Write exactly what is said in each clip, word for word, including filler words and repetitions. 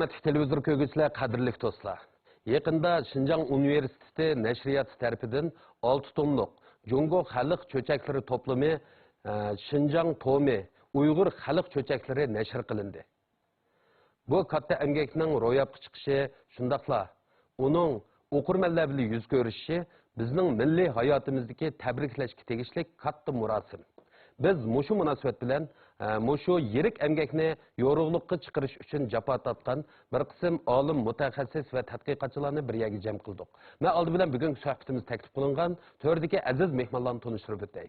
ھۆرمەتلىك تېلېۋىزور كۆرگۈچىلەر، قەدىرلىك دوستلار! يېقىندا شىنجاڭ ئۇنىۋېرسىتېتى نەشرىياتى تەرىپىدىن ئالتە توملۇق جۇڭگو خەلق چۆچەكلىرى توپلىمى، ئە، شىنجاڭ تومى، ئۇيغۇر خەلق چۆچەكلىرى نەشر قىلىندى. بۇ كاتتا ئەمگەكنىڭ روياپقا چىقىشى، شۇنداقلا ئۇنىڭ ئوقۇرمەنلەر بىلەن يۈز كۆرۈشۈشى بىزنىڭ مىللىي ھاياتىمىزدىكى تەبرىكلەشكە تېگىشلىك كاتتا مۇراسىم. بىز مۇشۇ مۇناسىۋەت بىلەن، ئە، مۇشۇ يىرىك ئەمگەكنى يورۇقلۇققا چىقىرىش ئۈچۈن جاپا تارتقان بىر قىسىم ئالىم، مۇتەخەسسىس ۋە تەتقىقاتچىلارنى بىر يەرگە جەم قىلدۇق. مەن ئالدى بىلەن بۈگۈنكى سۆھبىتىمىزدە تەكلىپ قىلىنغان تۆردىكى ئەزىز مېھمانلارنى تونۇشتۇرۇپ ئۆتەي.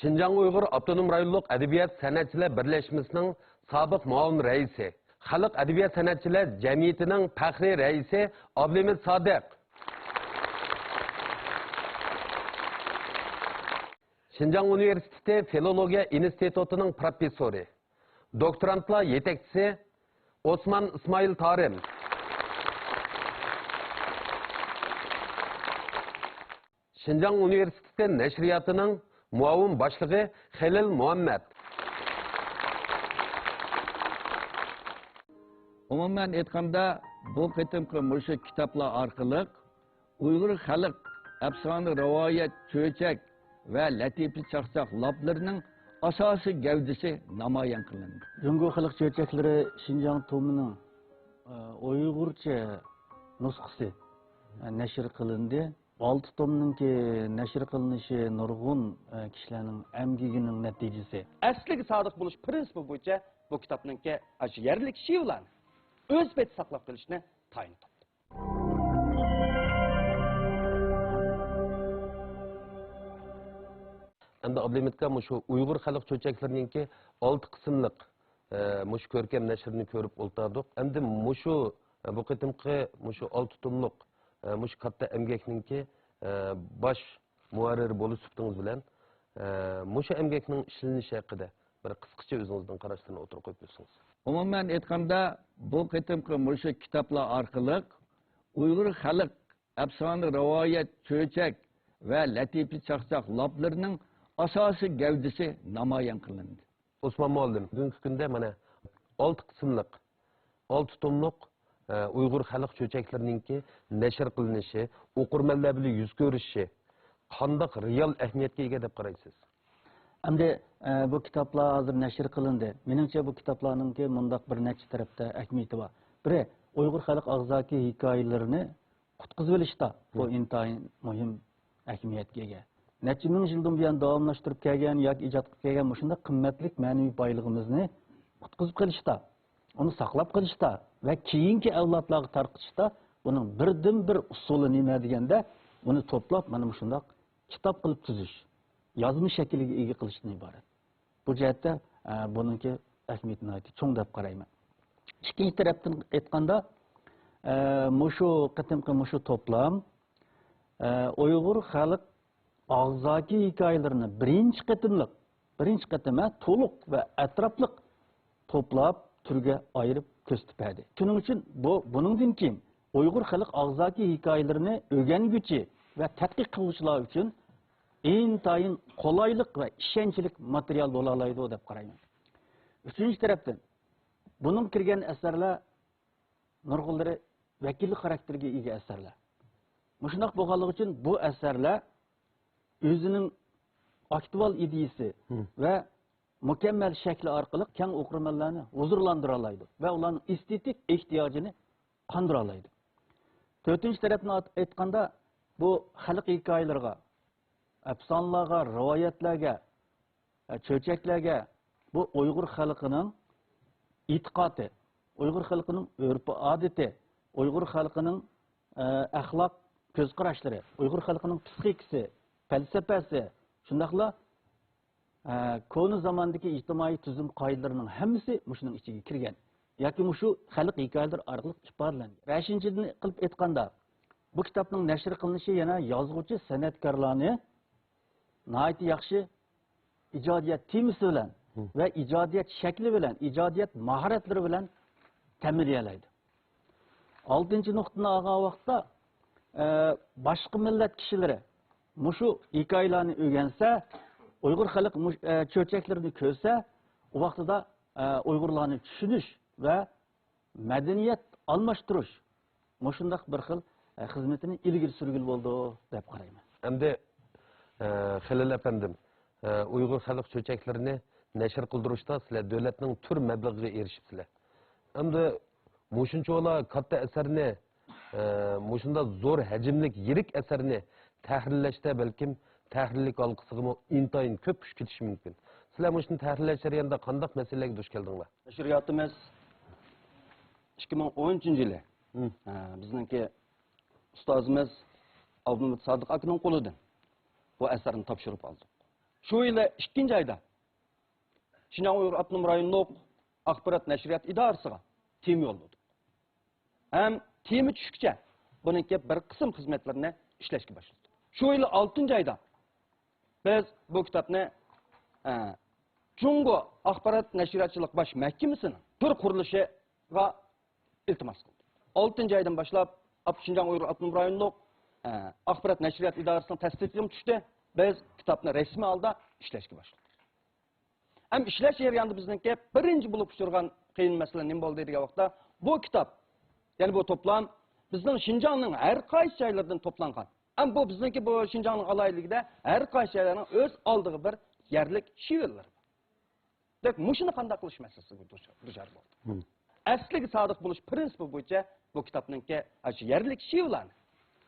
شىنجاڭ ئۇيغۇر ئاپتونوم رايونلۇق ئەدەبىيات سەنئەتچىلەر بىرلەشمىسىنىڭ سابىق مۇئاۋىن رەئىسى، خەلق ئەدەبىيات سەنئەتچىلەر جەمئىيىتىنىڭ پەخرىي رەئىسى ئابلىمىت سادىق. شىنجاڭ ئۇنىۋېرسىتېتى فىلولوگىيە ئىنستىتۇتىنىڭ پروفېسسورى، دوكتورانتلار يېتەكچىسى ئوسمان ئىسمائىل تارىم. شىنجاڭ ئۇنىۋېرسىتېتى نەشرىياتىنىڭ مۇئاۋىن باشلىقى خېلىل مۇھەممەت. ئومۇمەن ئېيتقاندا، بۇ قېتىمقى مۇشۇ كىتابلار ئارقىلىق ئۇيغۇر خەلق ئەپسانە، رىۋايەت، چۆچەك ۋە لەتىپە، چاقچاق لاپلىرىنىڭ ئاساسىي گەۋدىسى نامايان قىلىندى. جۇڭگو خەلق چۆچەكلىرى شىنجاڭ تومىنىڭ، ئە، ئۇيغۇرچە نۇسخىسى، ئە، نەشر قىلىندى. ئالتە تومنىڭكى نەشر قىلىنىشى نۇرغۇن، ئە، كىشىلەرنىڭ ئەمگىكىنىڭ نەتىجىسى. ئەسلىگە سادىق بولۇش پىرىنسىپى بويىچە بۇ كىتابنىڭكى ئاشۇ يەرلىك شېۋىلارنى ئۆز پېتى ساقلاپ قېلىشنى تايىنلىدۇق. ئەمدى ئابلىمىتكا مۇشۇ ئۇيغۇر خەلق چۆچەكلىرىنىڭكى ئالتە قىسىملىق، ئە، مۇشۇ كۆركەم نەشرىنى كۆرۈپ ئولتۇردۇق. ئەمدى مۇشۇ، ئە، بۇ قېتىمقى مۇشۇ ئالتە توملۇق، ئە، مۇشۇ كاتتا ئەمگەكنىڭكى، ئە، باش مۇھەررىرى بولۇش سۈپىتىڭىز بىلەن، ئە، مۇشۇ ئەمگەكنىڭ ئىشلىنىشى ھەققىدە بىر قىسقىچە ئۆزىڭىزنىڭ قاراشلىرىنى ئوتتۇرىغا قويۇپ بەرسىڭىز. ئومۇمەن ئېيتقاندا، بۇ قېتىمقى مۇشۇ كىتابلار ئارقىلىق ئۇيغۇر خەلق ئەپسانە، رىۋايەت، چۆچەك ۋە لەتىپە، چاقچاق لاپلىرىنىڭ ئاساسىي گەۋدىسى نامايان قىلىندى. ئوسمان مۇئەللىم، بۈگۈنكى كۈندە مانا ئالتە قىسىملىق، ئالتە توملۇق، ئە، ئۇيغۇر خەلق چۆچەكلىرىنىڭكى نەشر قىلىنىشى، ئوقۇرمەنلەر بىلەن يۈز كۆرۈشۈشى قانداق رېئال ئەھمىيەتكە ئىگە دەپ قارايسىز؟ ئەمدى، ئە، بۇ كىتابلار ھازىر نەشر قىلىندى. مېنىڭچە، بۇ كىتابلارنىڭكى مۇنداق بىر نەچچە تەرەپتە ئەھمىيىتى بار. بىرى، ئۇيغۇر خەلق ئاغزاكى ھېكايىلىرىنى قۇتقۇزۇۋېلىشتا بۇ ئىنتايىن مۇھىم ئەھمىيەتكە ئىگە. نەچچە مىڭ يىلدىن بۇيان داۋاملاشتۇرۇپ كەلگەن ياكى ئىجاد قىلىپ كەلگەن مۇشۇنداق قىممەتلىك مەنىۋى بايلىقىمىزنى قۇتقۇزۇپ قېلىشتا، ئۇنى ساقلاپ قېلىشتا ۋە كېيىنكى ئەۋلادلارغا تارقىتىشتا بۇنىڭ بىردىنبىر ئۇسۇلى نېمە دېگەندە، ئۇنى توپلاپ مانا مۇشۇنداق كىتاب قىلىپ تۈزۈش، يازما شەكلىگە ئىگە قىلىشتىن ئىبارەت. بۇ جەھەتتە، ئە، بۇنىڭكى ئەھمىيىتى ناھايىتى چوڭ دەپ قارايمەن. ئىككىنچى تەرەپتىن ئېيتقاندا، ئە، مۇشۇ قېتىمقى مۇشۇ توپلام، ئە، ئۇيغۇر خەلق ئاغزاكى ھېكايىلىرىنى بىرىنچى قېتىملىق، بىرىنچى قېتىم، ھە، تولۇق ۋە ئەتراپلىق توپلاپ، تۈرگە ئايرىپ كۆرسىتىپ بەردى. شۇنىڭ ئۈچۈن بۇ، بۇنىڭدىن كېيىن ئۇيغۇر خەلق ئاغزاكى ھېكايىلىرىنى ئۆگەنگۈچى ۋە تەتقىق قىلغۇچىلار ئۈچۈن ئىنتايىن قولايلىق ۋە ئىشەنچلىك ماتېرىيال بولالايدۇ دەپ قارايمەن. ئۈچىنچى تەرەپتىن، بۇنىڭ كىرگەن ئەسەرلەر نۇرغۇنلىرى ۋەكىللىك خاراكتېرىگە ئىگە ئەسەرلەر. مۇشۇنداق بولغانلىقى ئۈچۈن بۇ ئەسەرلەر ئۆزىنىڭ ئاكتۇئال ئىدىيىسى ۋە مۇكەممەل شەكلى ئارقىلىق كەڭ ئوقۇرمەنلەرنى ھۇزۇرلاندۇرالايدۇ ۋە ئۇلارنىڭ ئېستېتىك ئېھتىياجىنى قاندۇرالايدۇ. تۆتىنچى تەرەپتىن ئات-، ئېيتقاندا، بۇ خەلق ھېكايىلىرىغا، ئەپسانىلەرگە، رىۋايەتلەرگە، ئە، چۆچەكلەرگە بۇ ئۇيغۇر خەلقىنىڭ ئېتىقادى، ئۇيغۇر خەلقىنىڭ ئۆرپ-ئادىتى، ئۇيغۇر خەلقىنىڭ، ئە، ئەخلاق كۆز قاراشلىرى، ئۇيغۇر خەلقىنىڭ پىسخىكىسى، پەلسەپەسى، شۇنداقلا ئە، كونا زاماندىكى ئىجتىمائىي تۈزۈم قائىدىلىرىنىڭ ھەممىسى مۇشۇنىڭ ئىچىگە كىرگەن ياكى مۇشۇ خەلق ھېكايىلىرى ئارقىلىق ئىپادىلەنگەن. بەشىنچىدىن قىلىپ ئېيتقاندا، بۇ كىتابنىڭ نەشر قىلىنىشى يەنە يازغۇچى، سەنئەتكارلارنى ناھايىتى ياخشى ئىجادىيەت تېمىسى بىلەن ۋە ئىجادىيەت شەكلى بىلەن، ئىجادىيەت ماھارەتلىرى بىلەن تەمىنلىيەلەيدۇ. ئالتىنچى نۇقتىنى ئالغان ۋاقىتتا، ئە، باشقا مىللەت كىشىلىرى مۇشۇ ھېكايىلەرنى ئۆگەنسە، ئۇيغۇر خەلق مۇش-، ئە، چۆچەكلىرىنى كۆرسە، ئۇ ۋاقتىدا، ئە، ئۇيغۇرلارنى چۈشىنىش ۋە مەدەنىيەت ئالماشتۇرۇش مۇشۇنداق بىر خىل، ئە، خىزمىتىنى ئىلگىرى سۈرگىلى بولىدۇ دەپ قارايمەن. ئەمدى، ئە، خېلىل ئەپەندىم، ئە، ئۇيغۇر خەلق چۆچەكلىرىنى نەشر قىلدۇرۇشتا سىلەر دۆلەتنىڭ تۈر مەبلىغىگە ئېرىشىپسىلەر. ئەمدى مۇشۇنچىۋالا كاتتا ئەسەرنى، ئە، مۇشۇنداق زور ھەجىملىك يىرىك ئەسەرنى تەھرىرلەشتە بەلكىم تەھرىرلىك ھالقىسىغىمۇ ئىنتايىن كۆپ كۈچ كېتىشى مۇمكىن. سىلەر مۇشۇنى تەھرىرلەش جەريانىدا قانداق مەسىلىلەرگە دۇچ كەلدىڭلار؟ نەشرىياتىمىز ئىككى مىڭ ئون ئۈچىنچى يىلى، ھە، بىزنىڭكى ئۇستازىمىز ئابدۇمۇت سادىق ئاكىنىڭ قولىدىن بۇ ئەسەرنى تاپشۇرۇپ ئالدۇق. شۇ يىلى ئىككىنچى ئايدا شىنجاڭ ئۇيغۇر ئاپتونوم رايونلۇق ئاخبارات نەشرىيات ئىدارىسىغا تېما يوللىدۇق. ھەم تېما چۈشكىچە بۇنىڭكى بىر قىسىم خىزمەتلىرىنى ئىشلەشكە باشلىدۇق. شۇ يىلى ئالتىنچى ئايدا بىز بۇ كىتابنى، ئە، جۇڭگو ئاخبارات نەشرىياتچىلىق باش مەھكىمىسىنىڭ تۈر قۇرۇلۇشىغا ئىلتىماس قىلدۇق. ئالتىنچى ئايدىن باشلاپ ئاپ-، شىنجاڭ ئۇيغۇر ئاپتونوم رايونلۇق، ئە، ئاخبارات نەشرىيات ئىدارىسىنىڭ تەستىقىغىمۇ چۈشتى. بىز كىتابنى رەسمىي ھالدا ئىشلەشكە باشلىدۇق. ھەم ئىشلەش جەريانىدا بىزنىڭكى بىرىنچى بولۇپ ئۇچرىغان قىيىن مەسىلە نېمە بولدى دېگەن ۋاقىتتا، بۇ كىتاب، يەنى بۇ توپلام بىزنىڭ شىنجاڭنىڭ ھەر قايسى جايلىرىدىن توپلانغان. ھەم بۇ بىزنىڭكى بۇ شىنجاڭنىڭ ئالاھىدىلىكىدە ھەر قايسى جايلارنىڭ ئۆز ئالدىغا بىر يەرلىك شىۋىلىرى بار. دەپ مۇشۇنى قانداق قىلىش مەسىلىسىگە دۇچ-، دۇچار بولدى. ئەسلىگە سادىق بولۇش پىرىنسىپى بويىچە بۇ كىتابنىڭكى ئاشۇ يەرلىك شىۋىلارنى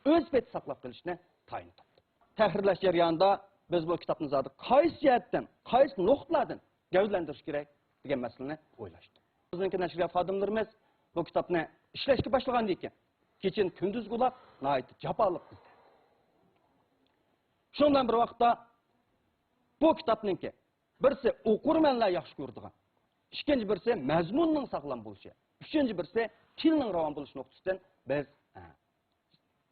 ئۆز پېتى ساقلاپ قېلىشنى تايىنى تاپتى. تەھرىرلەش جەريانىدا بىز بۇ كىتابنى زادى قايسى جەھەتتىن، قايسى نۇقتىلاردىن گەۋدىلەندۈرۈش كېرەك دېگەن مەسىلىنى ئويلاشتۇق. بىزنىڭكى نەشرىيات خادىملىرىمىز بۇ كىتابنى ئىشلەشكە باشلىغاندىن كېيىن، كېچىنى كۈندۈزگە ئۇلاپ، ناھايىتى جاپالىق ئىزدەندى. شۇنىڭ بىلەن بىر ۋاقىتتا، بۇ كىتابنىڭكى بىرسى ئوقۇرمەنلەر ياخشى كۆرىدىغان، ئىككىنچى بىرسى مەزمۇننىڭ ساغلام بولۇشى، ئۈچىنچى بىرسى تىلنىڭ راۋان بولۇشى نۇقتىسىدىن بىز، ھە،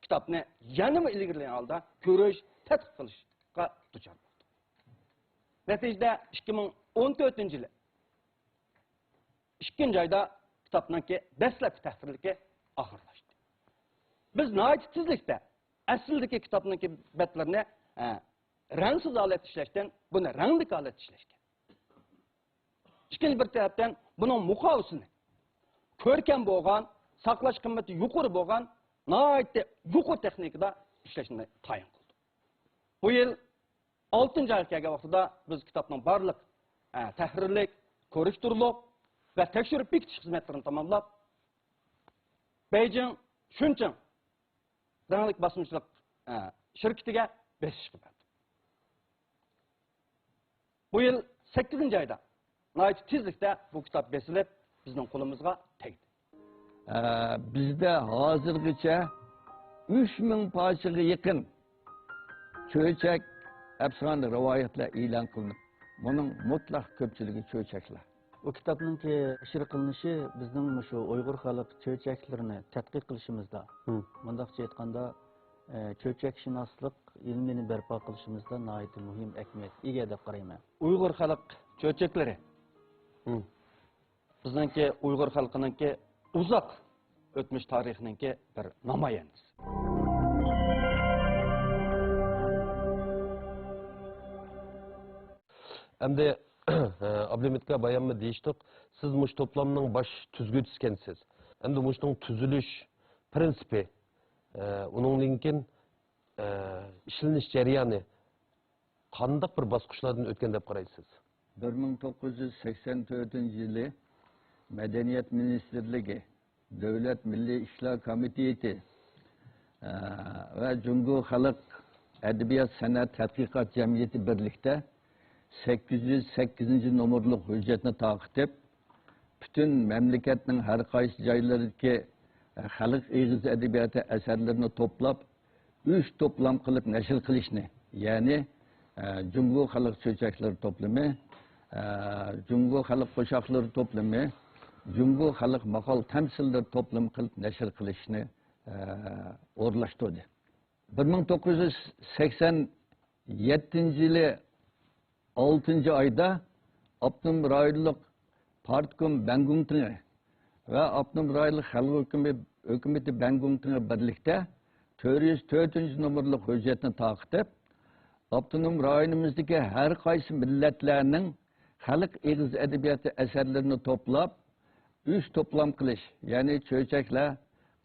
كىتابنى يەنىمۇ ئىلگىرىلىگەن ھالدا كۆرۈش، تەتقىق قىلىشقا دۇچار بولدۇق. نەتىجىدە ئىككى مىڭ ئون تۆتىنچى يىلى ئىككىنچى ئايدا كىتابنىڭكى دەسلەپكى تەھرىرلىكى ئاخىرلاشتى. بىز ناھايىتى تېزلىكتە ئەسلىدىكى كىتابنىڭكى بەتلىرىنى، ئە، رەڭسىز ھالەتتە ئىشلەشتىن بۇنى رەڭلىك ھالەتتە ئىشلەشكە. ئىككىنچى بىر تەرەپتىن بۇنىڭ مۇقاۋىسىنى كۆركەم بولغان، ساقلاش قىممىتى يۇقىرى بولغان، ناھايىتى يۇقىرى تېخنىكىدا ئىشلەشنى تايىن قىلدۇق. بۇ يىل ئالتىنچى ئايغا كەلگەن ۋاقتىدا بىز كىتابنىڭ بارلىق، ئە، تەھرىرلىك، كوررېكتورلۇق ۋە تەكشۈرۈپ بېكىتىش خىزمەتلىرىنى تاماملاپ، بېيجىڭ شۇنچىڭ رەڭلىك باسمىچىلىق، ئە، شىركىتىگە بېسىشقا بەردۇق. بۇ يىل سەككىزىنچى ئايدا ناھايىتى تېزلىكتە بۇ كىتاب بېسىلىپ، بىزنىڭ قولىمىزغا تەگدى. ئە، بىزدە ھازىرغىچە ئۈچ مىڭ پارچىغا يېقىن چۆچەك، ئەپسانە، رىۋايەتلەر ئېلان قىلىنىپ، بۇنىڭ مۇتلەق كۆپچىلىكى چۆچەكلەر. بۇ كىتابنىڭكى نەشر قىلىنىشى بىزنىڭ مۇشۇ ئۇيغۇر خەلق چۆچەكلىرىنى تەتقىق قىلىشىمىزدا، مۇنداقچە ئېيتقاندا، ئە، چۆچەكشۇناسلىق ئىلمىنى بەرپا قىلىشىمىزدا ناھايىتى مۇھىم ئەھمىيەتكە ئىگە دەپ قارايمەن. ئۇيغۇر خەلق چۆچەكلىرى. بىزنىڭكى ئۇيغۇر خەلقىنىڭكى ئۇزاق ئۆتمۈش تارىخىنىڭكى بىر نامايەندىسى. ئەمدى ئابلىمىتكا باياممۇ دېيىشتۇق، سىز مۇشۇ توپلامنىڭ باش تۈزگۈچىسىكەنسىز. ئەمدى مۇشۇنىڭ تۈزۈلۈش پىرىنسىپى، ئۇنىڭدىن كېيىن ئىشلىنىش جەريانى قانداق بىر باسقۇچلاردىن ئۆتكەن دەپ قارايسىز؟ بىر مىڭ توققۇز يۈز سەكسەن تۆتىنچى يىلى مەدەنىيەت مىنىستىرلىكى، دۆلەت مىللىي ئىشلار كومىتېتى، ئە، ۋە جۇڭگو خەلق ئەدەبىيات سەنئەت تەتقىقات جەمئىيىتى بىرلىكتە سەككىز يۈز سەككىزىنچى نومۇرلۇق ھۆججەتنى تارقىتىپ، پۈتۈن مەملىكەتنىڭ ھەر قايسى جايلىرىدىكى، ئە، خەلق ئېغىز ئەدەبىياتى ئەسەرلىرىنى توپلاپ، ئۈچ توپلام قىلىپ نەشر قىلىشنى، يەنى، ئە، جۇڭگو خەلق چۆچەكلىرى توپلىمى، ئە، جۇڭگو خەلق قوشاقلىرى توپلىمى، جۇڭگو خەلق ماقال تەمسىللىرى توپلىمى قىلىپ نەشر قىلىشنى، ئە، ئورۇنلاشتۇردى. بىر مىڭ توققۇز يۈز سەكسەن يەتتىنچى يىلى ئالتىنچى ئايدا ئاپتونوم رايونلۇق پارتكوم بەنگۇڭتىڭى ۋە ئاپتونوم رايونلۇق خەلق ھۆكۈمى-، ھۆكۈمىتى بەنگۇڭتىڭى بىرلىكتە تۆت يۈز تۆتىنچى نومۇرلۇق ھۆججەتنى تارقىتىپ، ئاپتونوم رايونىمىزدىكى ھەر قايسى مىللەتلەرنىڭ خەلق ئېغىز ئەدەبىياتى ئەسەرلىرىنى توپلاپ، ئۈچ توپلام قىلىش، يەنى چۆچەكلەر،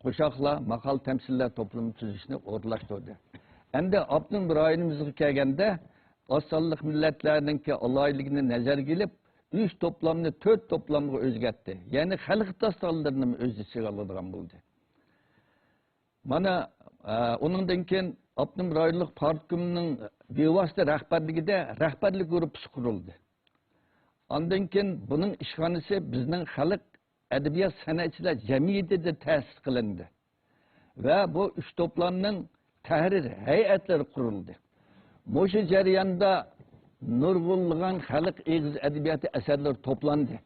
قوشاقلار، ماقال-تەمسىللەر توپلىمى تۈزۈشنى ئورۇنلاشتۇردى. ئەمدى ئاپتونوم رايونىمىزغا كەلگەندە، ئاز سانلىق مىللەتلەرنىڭكى ئالاھىدىلىكىنى نەزەرگە ئېلىپ، ئۈچ توپلامنى تۆت توپلامغا ئۆزگەرتتى. يەنى خەلق داستانلىرىنىمۇ ئۆز ئىچىگە ئالىدىغان بولدى. مانا، ئە، ئۇنىڭدىن كېيىن ئاپتونوم رايونلۇق پارتكومنىڭ بىۋاسىتە رەھبەرلىكىدە رەھبەرلىك گۇرۇپپىسى قۇرۇلدى. ئاندىن كېيىن بۇنىڭ ئىشخانىسى بىزنىڭ خەلق ئەدەبىيات سەنئەتچىلەر جەمئىيىتىدە تەسىس قىلىندى ۋە بۇ ئۈچ توپلامنىڭ تەھرىر ھەيئەتلىرى قۇرۇلدى. مۇشۇ جەرياندا نۇرغۇنلىغان خەلق ئېغىز ئەدەبىياتى ئەسەرلىرى توپلاندى.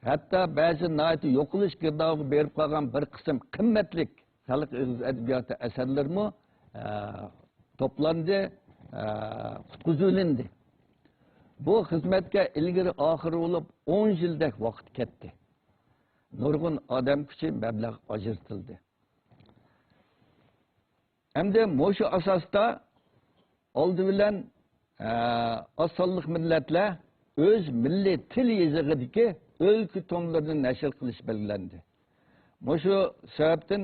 ھەتتا بەزى ناھايىتى يوقىلىش گىردابىغا بېرىپ قالغان بىر قىسىم قىممەتلىك خەلق ئېغىز ئەدەبىياتى ئەسەرلىرىمۇ، ئە، توپلاندى، ئە، قۇتقۇزۇۋېلىندى. بۇ خىزمەتكە ئىلگىرى ئاخىرى بولۇپ ئون يىلدەك ۋاقىت كەتتى. نۇرغۇن ئادەم كۈچى، مەبلەغ ئاجرىتىلدى. ئەمدى مۇشۇ ئاساستا ئالدى بىلەن، ئە، ئاز سانلىق مىللەتلەر ئۆز مىللىي تىل يېزىقىدىكى ئۆلكە توملىرىنى نەشر قىلىش بەلگىلەندى. مۇشۇ سەۋەبتىن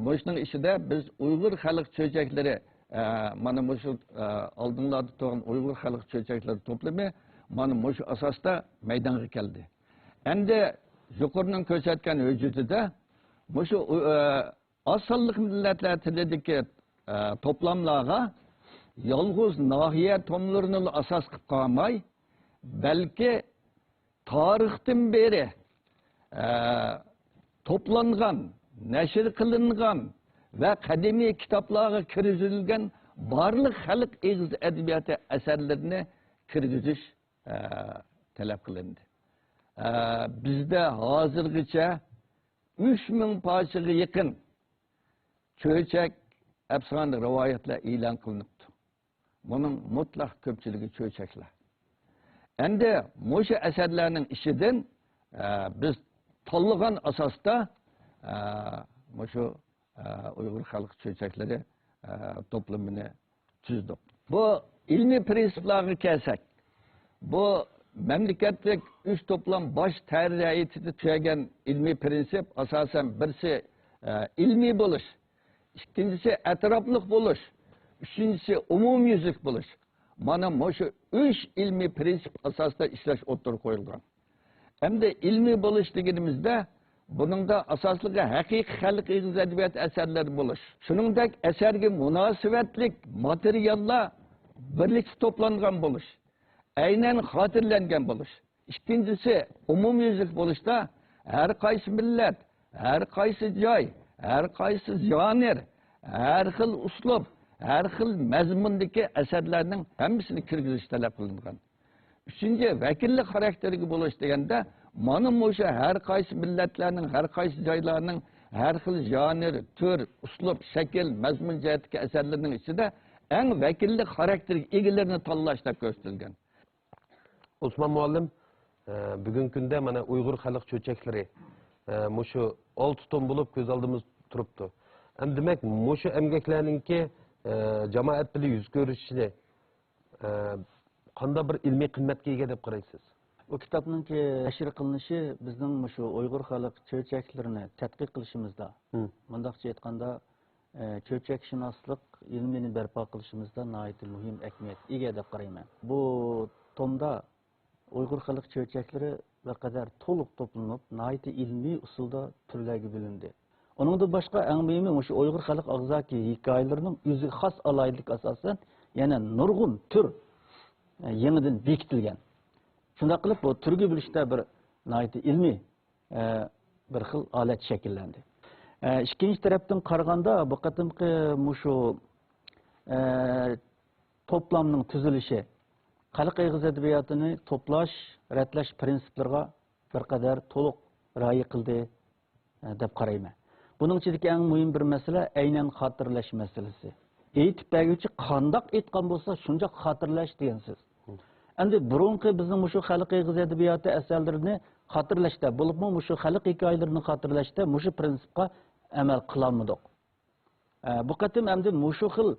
مۇشۇنىڭ ئىچىدە بىز ئۇيغۇر خەلق چۆچەكلىرى، ئە، مانا مۇشۇ، ئە، ئالدىڭلاردا تۇرغان ئۇيغۇر خەلق چۆچەكلىرى توپلىمى مانا مۇشۇ ئاساستا مەيدانغا كەلدى. ئەمدى يۇقىرىنىڭ كۆرسەتكەن ھۆججىتىدە مۇشۇ، ئە، ئاز سانلىق مىللەتلەر تىلىدىكى، ئە، توپلاملارغا يالغۇز ناھىيە توملىرىنىلا ئاساس قىلىپ قالماي، بەلكى تارىختىن بېرى، ئە، توپلانغان، نەشر قىلىنغان ۋە قەدىمىي كىتابلارغا كىرگۈزۈلگەن بارلىق خەلق ئېغىز ئەدەبىياتى ئەسەرلىرىنى كىرگۈزۈش، ئە، تەلەپ قىلىندى. ئە، بىزدە ھازىرغىچە ئۈچ مىڭ پارچىغا يېقىن چۆچەك، ئەپسانە، رىۋايەتلەر ئېلان قىلىنىپتۇ. بۇنىڭ مۇتلەق كۆپچىلىكى چۆچەكلەر. ئەمدى مۇشۇ ئەسەرلەرنىڭ ئىچىدىن، ئە، بىز تاللىغان ئاساستا، ئە، مۇشۇ، ئە، ئۇيغۇر خەلق چۆچەكلىرى، ئە، توپلىمىنى تۈزدۇق. بۇ ئىلمىي پىرىنسىپلارغا كەلسەك، بۇ مەملىكەتلىك ئۈچ توپلام باش تەھرىر ھەيئىتىدە تۈزەلگەن ئىلمىي پىرىنسىپ، ئاساسەن، بىرسى، ئە، ئىلمىي بولۇش، ئىككىنچىسى ئەتراپلىق بولۇش، ئۈچىنچىسى ئومۇميۈزلۈك بولۇش. مانا مۇشۇ ئۈچ ئىلمىي پىرىنسىپ ئاساسىدا ئىشلەش ئوتتۇرىغا قويۇلغان. ئەمدى ئىلمىي بولۇش دېگىنىمىزدە، بۇنىڭدا ئاساسلىقى ھەقىقىي خەلق ئېغىز ئەدەبىيات ئەسەرلىرى بولۇش، شۇنىڭدەك ئەسەرگە مۇناسىۋەتلىك ماتېرىياللار بىرلىكتە توپلانغان بولۇش، ئەينەن خاتىرىلەنگەن بولۇش. ئىككىنچىسى، ئومۇميۈزلۈك بولۇشتا ھەر قايسى مىللەت، ھەر قايسى جاي، ھەر قايسى ژانىر، ھەر خىل ئۇسلۇب، ھەر خىل مەزمۇندىكى ئەسەرلەرنىڭ ھەممىسىنى كىرگۈزۈش تەلەپ قىلىنغان. ئۈچىنچى، ۋەكىللىك خاراكتېرىگە بولۇش دېگەندە، مانا مۇشۇ ھەر قايسى مىللەتلەرنىڭ، ھەر قايسى جايلارنىڭ ھەر خىل ژانىر، تۈر، ئۇسلۇب، شەكىل، مەزمۇن جەھەتتىكى ئەسەرلىرىنىڭ ئىچىدە ئەڭ ۋەكىللىك خاراكتېرگە ئىگىلىرىنى تاللاش دەپ كۆرسىتىلگەن. ئوسمان مۇئەللىم، ئە، بۈگۈنكى كۈندە مانا ئۇيغۇر خەلق چۆچەكلىرى، ئە، مۇشۇ ئالتە توم بولۇپ كۆز ئالدىمىزدا تۇرۇپتۇ. ئەمدى دېمەك، مۇشۇ ئەمگەكلەرنىڭكى، ئە، جامائەت بىلەن يۈز كۆرۈشۈشىنى، ئە، قانداق بىر ئىلمىي قىممەتكە ئىگە دەپ قارايسىز؟ بۇ كىتابنىڭكى نەشر قىلىنىشى بىزنىڭ مۇشۇ ئۇيغۇر خەلق چۆچەكلىرىنى تەتقىق قىلىشىمىزدا، مم، مۇنداقچە ئېيتقاندا، ئە، چۆچەكشۇناسلىق ئىلمىنى بەرپا قىلىشىمىزدا ناھايىتى مۇھىم ئەھمىيەتكە ئىگە دەپ قارايمەن. بۇ تومدا ئۇيغۇر خەلق چۆچەكلىرى بىر قەدەر تولۇق توپلىنىپ، ناھايىتى ئىلمىي ئۇسۇلدا تۈرلەرگە بۆلۈندى. ئۇنىڭدىن باشقا، ئەڭ مۇھىمى، مۇشۇ ئۇيغۇر خەلق ئاغزاكى ھېكايىلىرىنىڭ ئۆزىگە خاس ئالاھىدىلىكى ئاساسەن يەنە نۇرغۇن تۈر، ئە، يېڭىدىن بېكىتىلگەن. شۇنداق قىلىپ، بۇ تۈرگە بۆلۈشتە بىر ناھايىتى ئىلمىي، ئە، بىر خىل ھالەت شەكىللەندى. ئە، ئىككىنچى تەرەپتىن قارىغاندا، بۇ قېتىمقى مۇشۇ، ئە، توپلامنىڭ تۈزۈلۈشى خەلق ئېغىز ئەدەبىياتىنى توپلاش، رەتلەش پىرىنسىپلىرىغا بىر قەدەر تولۇق رىئايە قىلدى، ئە، دەپ قارايمەن. بۇنىڭ ئىچىدىكى ئەڭ مۇھىم بىر مەسىلە ئەينەن خاتىرىلەش مەسىلىسى. ئېيتىپ بەرگۈچى قانداق ئېيتقان بولسا، شۇنچە خاتىرىلەش دېگەن سۆز. ئەمدى بۇرۇنقى بىزنىڭ مۇشۇ خەلق ئېغىز ئەدەبىياتى ئەسەرلىرىنى خاتىرىلەشتە، بولۇپمۇ مۇشۇ خەلق ھېكايىلىرىنى خاتىرىلەشتە مۇشۇ پىرىنسىپقا ئەمەل قىلالمىدۇق. ئە، بۇ قېتىم ئەمدى مۇشۇ خىل،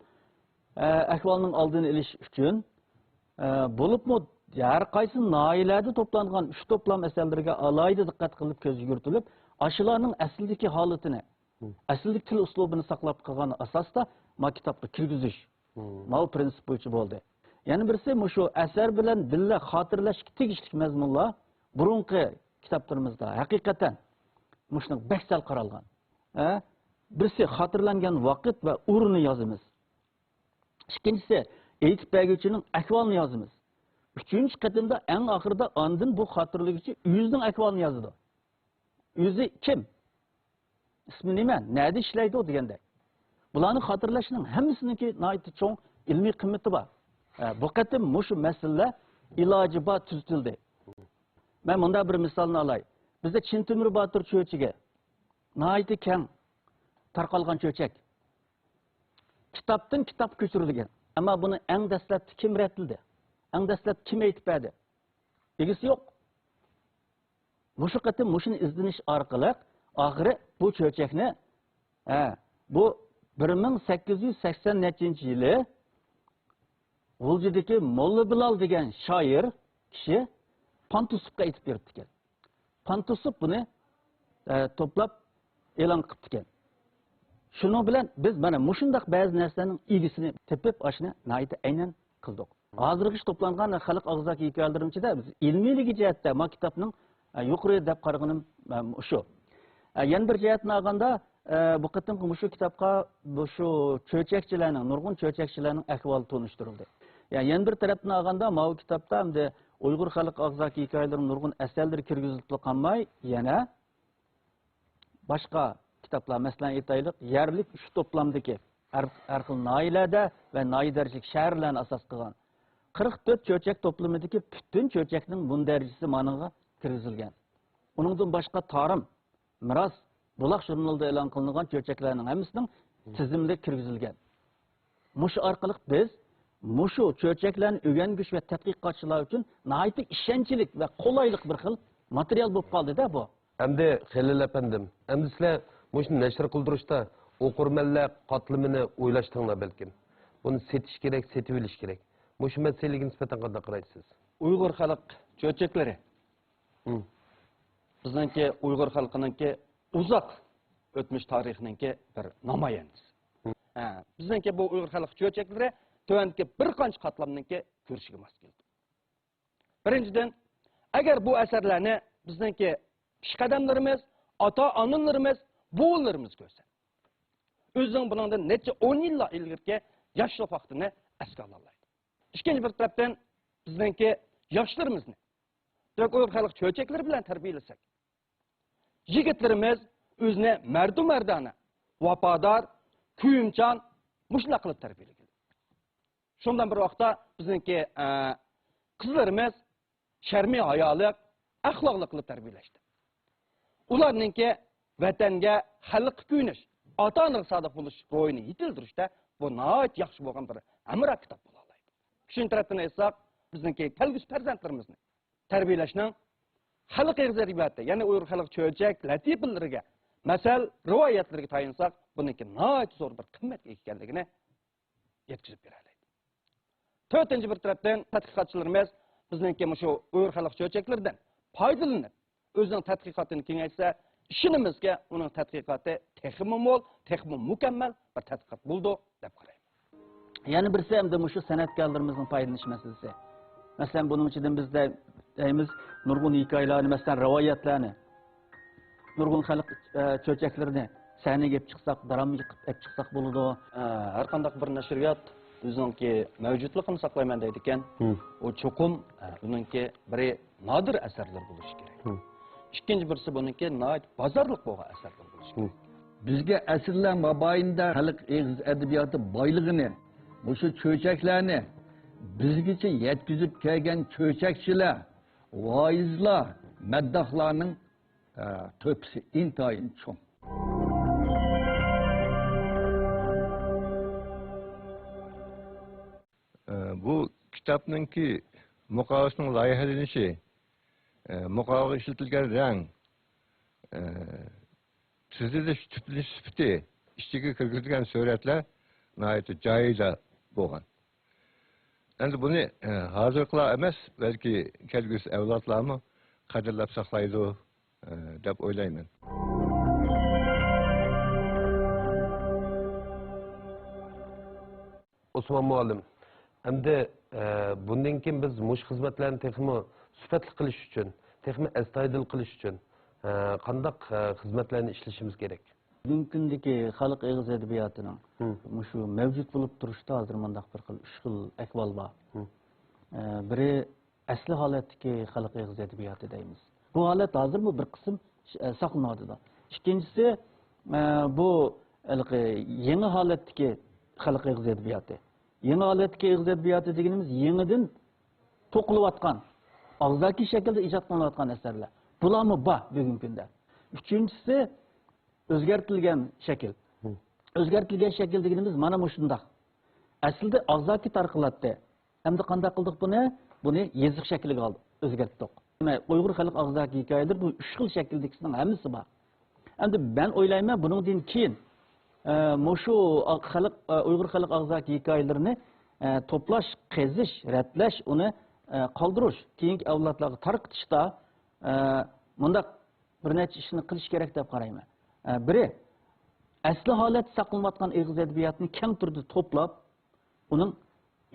ئە، ئەھۋالنىڭ ئالدىنى ئېلىش ئۈچۈن، ئە، بولۇپمۇ ھەر قايسى ناھىيەلەردە توپلانغان ئۈچ توپلام ئەسەرلىرىگە ئالاھىدە دىققەت قىلىپ كۆزگە يۈرتۈلۈپ، ئاشۇلارنىڭ ئەسلىدىكى ھالىتىنى، مم. ئەسلىدىكى تىل ئۇسلۇبىنى ساقلاپ قالغان ئاساستا ما كىتابقا كىرگۈزۈش، مم. ماۋۇ پىرىنسىپ بويىچە بولدى. يەنە بىرسى، مۇشۇ ئەسەر بىلەن بىللە خاتىرىلەشكە تېگىشلىك مەزمۇنلار بۇرۇنقى كىتابلىرىمىزدا ھەقىقەتەن مۇشۇنىڭ بەك سەل قارالغان. ھە؟ بىرسى خاتىرىلەنگەن ۋاقىت ۋە ئورۇننى يازىمىز. ئىككىنچىسى، ئېيتىپ بەرگۈچىنىڭ ئەھۋالىنى يازىمىز. ئۈچىنچى قېتىمدا ئەڭ ئاخىرىدا ئاندىن بۇ خاتىرىلىگۈچى ئۆزىنىڭ ئەھۋالىنى يازىدۇ. ئۆزى كىم؟ ئىسمى نېمە؟ نەدە ئىشلەيدۇ؟ دېگەندەك. بۇلارنى خاتىرىلەشنىڭ ھەممىسىنىڭكى ناھايىتى چوڭ ئىلمىي قىممىتى بار. ھە، بۇ قېتىم مۇشۇ مەسىلىلەر ئىلاجى بار تۈزىتىلدى. مەن مۇنداق بىر مىسالنى ئالاي. بىزدە چىن تۆمۈر باتۇر چۆچىكى ناھايىتى كەڭ تارقالغان چۆچەك. كىتابتىن كىتابقا كۆچۈرۈلگەن. ئەمما بۇنى ئەڭ دەسلەپتە كىم رەتلىدى؟ ئەڭ دەسلەپتە كىم ئېيتىپ بەردى؟ ئىگىسى يوق. مۇشۇ قېتىم مۇشۇنى ئىزدىنىش ئارقىلىق ئاخىرى بۇ چۆچەكنى، ھە، بۇ بىر مىڭ سەككىز يۈز سەكسەن نەچچىنچى يىلى غۇلجىدىكى موللا بىلال دېگەن شائىر كىشى پانتۇسۇپقا ئېيتىپ بېرىپتىكەن. پانتۇسۇپ بۇنى، ئە، توپلاپ ئېلان قىپتىكەن. شۇنىڭ بىلەن بىز مانا مۇشۇنداق بەزى نەرسىلەرنىڭ ئىگىسىنى تېپىپ، ئاشۇنى ناھايىتى ئەينەن قىلدۇق. ھازىرغىچە توپلانغان خەلق ئاغزاكى ھېكايىلىرىم ئىچىدە بىز ئىلمىيلىكى جەھەتتە ما كىتابنىڭ، ئە، يۇقىرى دەپ قارىغىنىم، ئە، شۇ. ئە، يەنە بىر جەھەتتىن ئالغاندا، ئە، بۇ قېتىمقى مۇشۇ كىتابقا مۇشۇ چۆچەكچىلەرنىڭ، نۇرغۇن چۆچەكچىلەرنىڭ ئەھۋالى تونۇشتۇرۇلدى. يەنە، يەنە بىر تەرەپتىن ئالغاندا، ماۋۇ كىتابتا ئەمدى ئۇيغۇر خەلق ئاغزاكى ھېكايىلىرىنىڭ نۇرغۇن ئەسەرلىرى كىرگۈزۈلۈپلا قالماي، يەنە باشقا كىتابلار، مەسىلەن، ئېيتايلىق، يەرلىك ئۈچ توپلامدىكى ھەر، ھەر خىل ناھىيەلەردە ۋە ناھىيە دەرىجىلىك شەھەرلەرنى ئاساس قىلغان قىرىق تۆت چۆچەك توپلىمىدىكى پۈتۈن چۆچەكنىڭ مۇندەرىجىسى مانىڭغا كىرگۈزۈلگەن. ئۇنىڭدىن باشقا تارىم، مىراس، بۇلاق ژۇرنىلىدا ئېلان قىلىنغان چۆچەكلەرنىڭ ھەممىسىنىڭ تىزىملىك كىرگۈزۈلگەن. مۇشۇ ئارقىلىق بىز مۇشۇ چۆچەكلەرنى ئۆگەنگۈچى ۋە تەتقىقاتچىلار ئۈچۈن ناھايىتى ئىشەنچلىك ۋە قولايلىق بىر خىل ماتېرىيال بولۇپ قالدى-دە بۇ. ئەمدى خېلىل ئەپەندىم، ئەمدى سىلەر مۇشۇنى نەشر قىلدۇرۇشتا ئوقۇرمەنلەر قاتلىمىنى ئويلاشتىڭلار بەلكىم. بۇنى سېتىش كېرەك، سېتىۋېلىش كېرەك. مۇشۇ مەسىلىگە نىسبەتەن قانداق قارايسىز؟ ئۇيغۇر خەلق چۆچەكلىرى. مم. بىزنىڭكى ئۇيغۇر خەلقىنىڭكى ئۇزاق ئۆتمۈش تارىخىنىڭكى بىر نامايەندىسى. مم. ھە، بىزنىڭكى بۇ ئۇيغۇر خەلق چۆچەكلىرى تۆۋەندىكى بىر قانچە قاتلامنىڭكى كۆرۈشىگە ماس كېلىدۇ. بىرىنچىدىن، ئەگەر بۇ ئەسەرلەرنى بىزنىڭكى پېشقەدەملىرىمىز، ئاتا-ئانىلىرىمىز، بوۋىلىرىمىز كۆرسە، ئۆزىنىڭ بۇنىڭدىن نەچچە ئون يىللار ئىلگىرىكى ياشلىق ۋاقتىنى ئەسكە ئالالمايدۇ. ئىككىنچى بىر تەرەپتىن، بىزنىڭكى ياشلىرىمىزنى تۈرك ئۇيغۇر خەلق چۆچەكلىرى بىلەن تەربىيەلىسەك، يىگىتلىرىمىز ئۆزىنى مەردۇ مەردانە، ۋاپادار، كۆيۈمچان، مۇشۇنداق قىلىپ تەربىيەلىگىلى. شۇ بىلەن بىر ۋاقىتتا بىزنىڭكى، ئە، قىزلىرىمىز شەرمى ھايالىق، ئەخلاقلىق قىلىپ تەربىيەلەشتى. ئۇلارنىڭكى ۋەتەنگە، خەلققە كۆيۈنۈش، ئاتا-ئانىغا سادىق بولۇش روھىنى يېتىلدۈرۈشتە بۇ ناھايىتى ياخشى بولغان بىر ھەمراھ كىتاب بولالايدۇ. ئۈچىنچى تەرەپتىن ئېيتساق، بىزنىڭكى كەلگۈسى پەرزەنتلىرىمىزنى تەربىيەلەشنىڭ خەلق ئېغىز ئەدەبىياتى، يەنى ئۇيغۇر خەلق چۆچەك لەتىپىلىرىگە، مەسەل، رىۋايەتلىرىگە تايانساق، بۇنىڭكى ناھايىتى زور بىر قىممەتكە ئىگە ئىكەنلىكىنى يەتكۈزۈپ بېرەلەيدۇ. تۆتىنچى بىر تەرەپتىن، تەتقىقاتچىلىرىمىز بىزنىڭكى مۇشۇ ئۇيغۇر خەلق چۆچەكلىرىدىن پايدىلىنىپ، ئۆزىنىڭ تەتقىقاتىنى كېڭەيتسە، ئىشىنىمىزكى، ئۇنىڭ تەتقىقاتى تېخىمۇ مول، تېخىمۇ مۇكەممەل بىر تەتقىقات بولىدۇ، دەپ قارايمەن. يەنە بىرسى ئەمدى مۇشۇ سەنئەتكارلىرىمىزنىڭ پايدىلىنىش مەسىلىسى. مەسىلەن، بۇنىڭ ئىچىدىن بىز دەي-، دەيمىز، نۇرغۇن ھېكايىلەرنى، مەسىلەن، رىۋايەتلەرنى، نۇرغۇن خەلق، ئە، چۆچەكلىرىنى سەھنىگە ئېلىپ چىقساق، درامىغا ئېلىپ چىقساق بولىدۇ. ئە، ھەر قانداق بىر نەشرىيات ئۆزىنىڭكى مەۋجۇتلۇقىنى ساقلايمەن دەيدىكەن. مم. ئۇ چوقۇم، ئە، ئۇنىڭكى بىرى نادىر ئەسەرلەر بولۇشى كېرەك. مم. ئىككىنچى بىرسى بۇنىڭكى ناھايىتى بازارلىق بولغان ئەسەرلەر بولۇشى كېرەك. مم. بىزگە ئەسىرلەر مابەينىدە خەلق ئېغىز ئەدەبىياتى بايلىقىنى، مۇشۇ چۆچەكلەرنى بىزگىچە يەتكۈزۈپ كەلگەن چۆچەكچىلەر، ۋائىزلار، مەدداھلارنىڭ، ئە، تۆھپىسى ئىنتايىن چوڭ. ئە، بۇ كىتابنىڭكى مۇقاۋىسىنىڭ لايىھەلىنىشى، ئە، مۇقاۋىغا ئىشلىتىلگەن رەڭ، ئە، تىزىلىش، تىپلىنىش سۈپىتى، ئىچىگە كىرگۈزۈلگەن سۈرەتلەر ناھايىتى جايىدا بولغان. ئەمدى بۇنى، ئە، ھازىرقىلار ئەمەس، بەلكى كەلگۈسى ئەۋلادلارمۇ قەدىرلەپ ساقلايدۇ، ئە، دەپ ئويلايمەن. ئوسمان مۇئەللىم، ئەمدى، ئە، بۇندىن كېيىن بىز مۇشۇ خىزمەتلەرنى تېخىمۇ سۈپەتلىك قىلىش ئۈچۈن، تېخىمۇ ئەستايىدىل قىلىش ئۈچۈن، ئە، قانداق، ئە، خىزمەتلەرنى ئىشلىشىمىز كېرەك؟ بۈگۈنكى كۈندىكى خەلق ئېغىز ئەدەبىياتىنىڭ مۇشۇ مەۋجۇت بولۇپ تۇرۇشتا ھازىر مۇنداق بىر خىل، ئۈچ خىل ئەھۋال بار. ئە، بىرى ئەسلى ھالەتتىكى خەلق ئېغىز ئەدەبىياتى دەيمىز. بۇ ھالەت ھازىرمۇ بىر قىسىم، ئە، ساقلىنىۋاتىدۇ. ئىككىنچىسى، ئە، بۇ ھېلىقى يېڭى ھالەتتىكى خەلق ئېغىز ئەدەبىياتى. يېڭى ھالەتتىكى ئېغىز ئەدەبىياتى دېگىنىمىز يېڭىدىن توقۇلۇۋاتقان، ئاغزاكى شەكىلدە ئىجاد قىلىنىۋاتقان ئەسەرلەر. بۇلارمۇ بار بۈگۈنكى كۈندە. ئۈچىنچىسى، ئۆزگەرتىلگەن شەكىل. ئۆزگەرتىلگەن شەكىل دېگىنىمىز مانا مۇشۇنداق. ئەسلىدە ئاغزاكى تارقىلاتتى. ئەمدى قانداق قىلدۇق بۇنى؟ بۇنى يېزىق شەكلىگە ئالدۇق، ئۆزگەرتتۇق. ئۇيغۇر خەلق ئاغزاكى ھېكايىلىرى بۇ ئۈچ خىل شەكىلدىكىسىنىڭ ھەممىسى بار. ئەمدى مەن ئويلايمەن، بۇنىڭدىن كېيىن، ئە، مۇشۇ خەلق، ئە، ئۇيغۇر خەلق ئاغزاكى ھېكايىلىرىنى، ئە، توپلاش، قېزىش، رەتلەش، ئۇنى، ئە، قالدۇرۇش، كېيىنكى ئەۋلادلارغا تارقىتىشتا، ئە، مۇنداق بىر نەچچە ئىشنى قىلىش كېرەك دەپ قارايمەن. ئە، بىرى، ئەسلى ھالەتتە ساقلىنىۋاتقان ئېغىز ئەدەبىياتىنى كەڭ تۈردە توپلاپ، ئۇنىڭ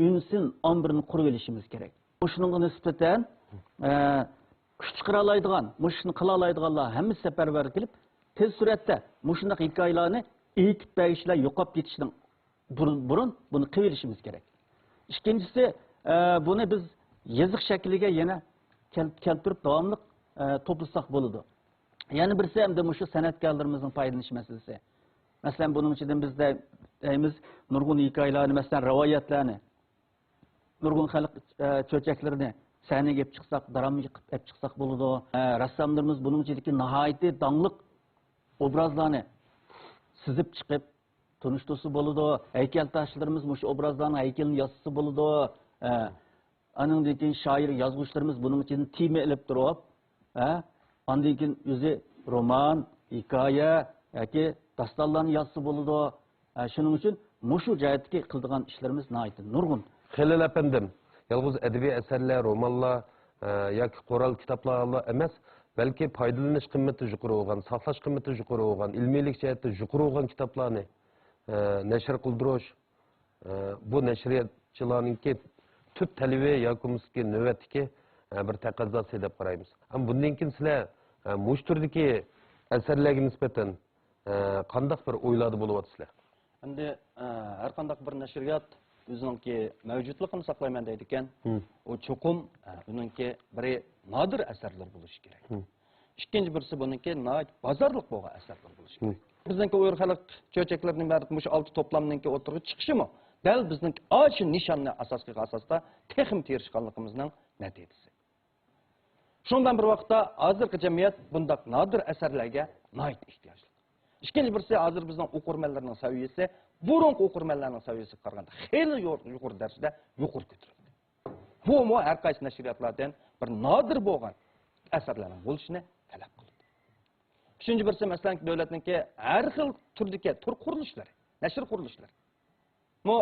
ئۈنسىن ئامبىرىنى قۇرۇۋېلىشىمىز كېرەك. مۇشۇنىڭغا نىسبەتەن، ئە، كۈچ چىقىرالايدىغان، مۇشۇ ئىشنى قىلالايدىغانلار ھەممىسى سەپەرۋەر كېلىپ، تېز سۈرئەتتە مۇشۇنداق ھېكايىلەرنى ئېيتىپ بەرگۈچىلەر يوقاپ كېتىشنىڭ بۇرۇن، بۇرۇن بۇنى قىلىۋېلىشىمىز كېرەك. ئىككىنچىسى، ئە، بۇنى بىز يېزىق شەكلىگە يەنە كەل-، كەلتۈرۈپ داۋاملىق، ئە، توپلىساق بولىدۇ. يەنە بىرسى ئەمدى مۇشۇ سەنئەتكارلىرىمىزنىڭ پايدىلىنىش مەسىلىسى. مەسىلەن، بۇنىڭ ئىچىدىن بىز دە-، دەيمىز، نۇرغۇن ھېكايىلەرنى، مەسىلەن، رىۋايەتلەرنى، نۇرغۇن خەلق، ئە، چۆچەكلىرىنى سەھنىگە ئېلىپ چىقساق، درامىغا ئېلىپ چىقساق بولىدۇ. ئە، رەسساملىرىمىز بۇنىڭ ئىچىدىكى ناھايىتى داڭلىق ئوبرازلارنى سىزىپ چىقىپ تونۇشتۇرسا بولىدۇ. ھەيكەلتاشلىرىمىز مۇشۇ ئوبرازلارنىڭ ھەيكىلىنى ياسىسا بولىدۇ. ئە، ئانىڭدىن كېيىن شائىر، يازغۇچىلىرىمىز بۇنىڭ ئىچىدىن تېما ئېلىپ تۇرۇپ، ھە، ئاندىن كېيىن ئۆزى رومان، ھېكايە ياكى داستانلارنى يازسا بولىدۇ. ھە، شۇنىڭ ئۈچۈن مۇشۇ جەھەتتىكى قىلىدىغان ئىشلىرىمىز ناھايىتى نۇرغۇن. خېلىل ئەپەندىم، يالغۇز ئەدەبىي ئەسەرلەر، رومانلار، ھە، ياكى قورال كىتابلارلا ئەمەس، بەلكى پايدىلىنىش قىممىتى يۇقىرى بولغان، ساقلاش قىممىتى يۇقىرى بولغان، ئىلمىيلىك جەھەتتە يۇقىرى بولغان كىتابلارنى، ھە، نەشر قىلدۇرۇش، ئە، بۇ نەشرىياتچىلارنىڭكى تۈپ تەلىپى ياكى بولمىسا نۆۋەتتىكى، ئە، بىر تەقەززاسى دەپ قارايمىز. ئەمما بۇندىن كېيىن سىلەر، ئە، مۇشۇ تۈردىكى ئەسەرلەرگە نىسبەتەن، ئە، قانداق بىر ئويلاردا بولۇۋاتىسىلەر؟ ئەمدى، ئە، ھەر قانداق بىر نەشرىيات ئۆزىنىڭكى مەۋجۇتلۇقىنى ساقلايمەن دەيدىكەن. ئۇ چوقۇم، ئە، ئۇنىڭكى بىرى نادىر ئەسەرلەر بولۇشى كېرەك. ئىككىنچى بىرسى بۇنىڭكى ناھايىتى بازارلىق بولغان ئەسەرلەر بولۇشى كېرەك. بىزنىڭكى ئۇيغۇر خەلق چۆچەكلىرىنىڭ مۇشۇ ئالتە توپلامنىڭكى ئوتتۇرىغا چىقىشىمۇ دەل بىزنىڭكى ئاشۇ نىشاننى ئاساس قىلغان ئاساستا تېخىمۇ تىرىشقانلىقىمىزنىڭ نەتىجىسى. شۇنىڭ بىلەن بىر ۋاقىتتا، ھازىرقى جەمئىيەت بۇنداق نادىر ئەسەرلەرگە ناھايىتى ئېھتىياجلىق. ئىككىنچى بىرسى، ھازىر بىزنىڭ ئوقۇرمەنلەرنىڭ سەۋىيەسى بۇرۇنقى ئوقۇرمەنلەرنىڭ سەۋىيەسىگە قارىغاندا خېلى يۇ-، يۇقىرى دەرىجىدە يۇقىرى كۆتۈرۈلدى. بۇمۇ ھەر قايسى نەشرىياتلاردىن بىر نادىر بولغان ئەسەرلەرنىڭ بولۇشىنى تەلەپ قىلىدۇ. ئۈچىنچى بىرسى، مەسىلەن، دۆلەتنىڭكى ھەر خىل تۈردىكى تور قۇرۇلۇشلىرى، نەشر قۇرۇلۇشلىرى مۇ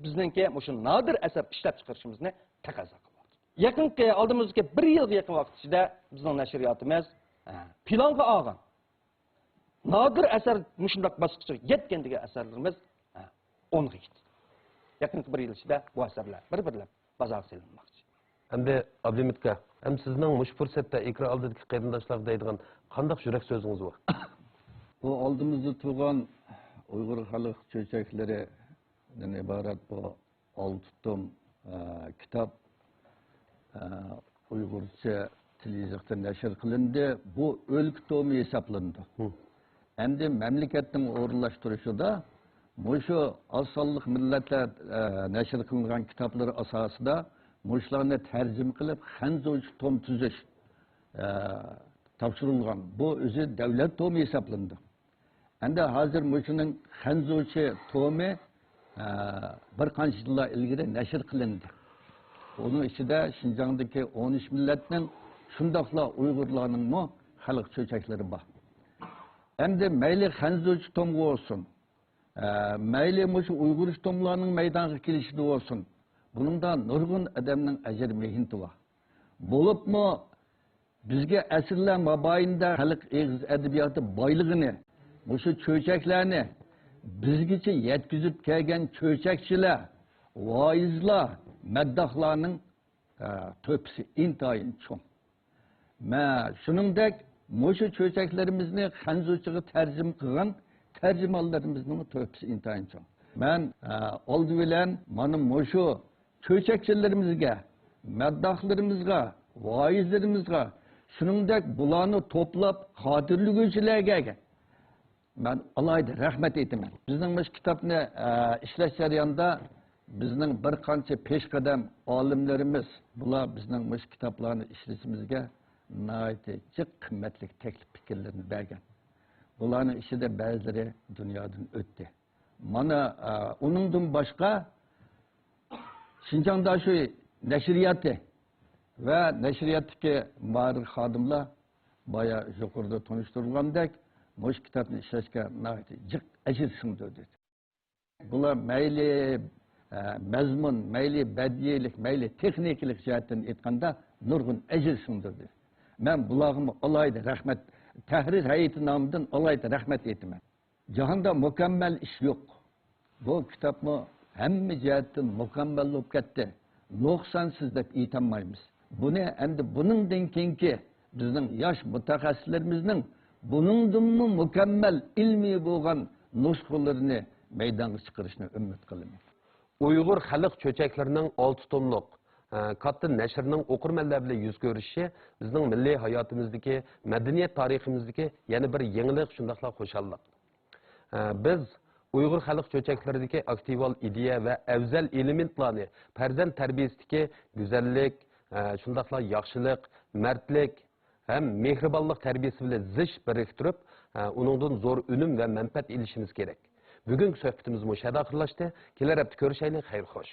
بىزنىڭكى مۇشۇ نادىر ئەسەر ئىشلەپ چىقىرىشىمىزنى تەقەززا قىلىۋاتىدۇ. يېقىنقى، ئالدىمىزدىكى بىر يىلغا يېقىن ۋاقىت ئىچىدە بىزنىڭ نەشرىياتىمىز، ھە، پىلانغا ئالغان نادىر ئەسەر مۇشۇنداق باسقۇچقا يەتكەن دېگەن ئەسەرلىرىمىز، ھە، ئونغا يېتىدۇ. يېقىنقى بىر يىل ئىچىدە بۇ ئەسەرلەر بىر-بىرلەپ بازارغا سېلىنماقچى. ئەمدى ئابلىمىتكا، ھەم سىزنىڭ مۇشۇ پۇرسەتتە ئېكران ئالدىدىكى قېرىنداشلارغا دەيدىغان قانداق يۈرەك سۆزىڭىز بار؟ بۇ ئالدىمىزدا تۇرغان ئۇيغۇر خەلق چۆچەكلىرىدىن ئىبارەت بۇ ئالتە توم، ئە، كىتاب، ئە، ئۇيغۇرچە تىل يېزىقتا نەشر قىلىندى. بۇ ئۆلكە تومى ھېسابلىنىدۇ. ئەمدى مەملىكەتنىڭ ئورۇنلاشتۇرۇشىدا مۇشۇ ئاز سانلىق مىللەتلەر، ئە، نەشر قىلىنغان كىتابلىرى ئاساسىدا مۇشۇلارنى تەرجىمە قىلىپ، خەنزۇچە توم تۈزۈش، ئە، تاپشۇرۇلغان. بۇ ئۆزى دەۋلەت تومى ھېسابلىنىدۇ. ئەمدى ھازىر مۇشۇنىڭ خەنزۇچە تومى، ئە، بىر قانچە يىللار ئىلگىرى نەشر قىلىندى. ئۇنىڭ ئىچىدە شىنجاڭدىكى ئون ئۈچ مىللەتنىڭ، شۇنداقلا ئۇيغۇرلارنىڭمۇ خەلق چۆچەكلىرى بار. ئەمدى مەيلى خەنزۇچە تومغا بولسۇن، ئە، مەيلى مۇشۇ ئۇيغۇرچە توملارنىڭ مەيدانغا كېلىشىدە بولسۇن، بۇنىڭدا نۇرغۇن ئادەمنىڭ ئەجىر مېھنىتى بار. بولۇپمۇ بىزگە ئەسىرلەر مابەينىدە خەلق ئېغىز ئەدەبىياتى بايلىقىنى، مۇشۇ چۆچەكلەرنى بىزگىچە يەتكۈزۈپ كەلگەن چۆچەكچىلەر، ۋائىزلار، مەدداھلارنىڭ، ئە، تۆھپىسى ئىنتايىن چوڭ. مە، شۇنىڭدەك مۇشۇ چۆچەكلىرىمىزنى خەنزۇچىغا تەرجىمە قىلغان تەرجىمانلىرىمىزنىڭ تۆھپىسى ئىنتايىن چوڭ. مەن، ئە، ئالدى بىلەن مانا مۇشۇ چۆچەكچىلىرىمىزگە، مەدداھلىرىمىزغا، ۋائىزلىرىمىزغا، شۇنىڭدەك بۇلارنى توپلاپ خاتىرىلىگۈچىلەرگە مەن ئالاھىدە رەھمەت ئېيتىمەن. بىزنىڭ مۇشۇ كىتابنى، ئە، ئىشلەش جەريانىدا بىزنىڭ بىر قانچە پېشقەدەم ئالىملىرىمىز، بۇلار بىزنىڭ مۇشۇ كىتابلارنى ئىشلىشىمىزگە ناھايىتى جىق قىممەتلىك تەكلىپ پىكىرلىرىنى بەرگەن. بۇلارنىڭ ئىچىدە بەزىلىرى دۇنيادىن ئۆتتى. مانا، ئە، ئۇنىڭدىن باشقا شىنجاڭ داشۆي نەشرىياتى ۋە نەشرىياتتىكى مۇھەررىر خادىملار بايا يۇقىرىدا تونۇشتۇرۇلغاندەك مۇشۇ كىتابنى ئىشلەشكە ناھايىتى جىق ئەجىر سىڭدۈردى. بۇلار مەيلى، ئە، مەزمۇن، مەيلى بەدىئىيلىك، مەيلى تېخنىكىلىق جەھەتتىن ئېيتقاندا نۇرغۇن ئەجىر سىڭدۈردى. مەن بۇلارغىمۇ ئالاھىدە رەھمەت، تەھرىر ھەيئىتى نامىدىن ئالاھىدە رەھمەت ئېيتىمەن. جاھاندا مۇكەممەل ئىش يوق. بۇ كىتابمۇ ھەممە جەھەتتىن مۇكەممەل بولۇپ كەتتى. نۇقسانسىز دەپ ئېيتالمايمىز. بۇنى ئەمدى بۇنىڭدىن كېيىنكى بىزنىڭ ياش مۇتەخەسسىسلىرىمىزنىڭ بۇنىڭدىنمۇ مۇكەممەل ئىلمىي بولغان نۇسخىلىرىنى مەيدانغا چىقىرىشنى ئۈمىد قىلىمەن. ئۇيغۇر خەلق چۆچەكلىرىنىڭ ئالتە توملۇق، ئە، كاتتا نەشرىنىڭ ئوقۇرمەنلەر بىلەن يۈز كۆرۈشۈشى بىزنىڭ مىللىي ھاياتىمىزدىكى، مەدەنىيەت تارىخىمىزدىكى يەنە بىر يېڭىلىق، شۇنداقلا خۇشاللىق. ئە، بىز ئۇيغۇر خەلق چۆچەكلىرىدىكى ئاكتىۋال ئىدىيە ۋە ئەۋزەل ئېلېمېنتلارنى پەرزەنت تەربىيەسىدىكى گۈزەللىك، ئە، شۇنداقلا ياخشىلىق، مەردلىك ھەم مېھرىبانلىق تەربىيەسى بىلەن زىچ بىرىكتۈرۈپ، ئە، ئۇنىڭدىن زور ئۈنۈم ۋە مەنپەئەت ئېلىشىمىز كېرەك. بۈگۈنكى سۆھبىتىمىز مۇشۇ يەردە ئاخىرلاشتى. كېلەر ھەپتە كۆرۈشەيلى. خەير خوش.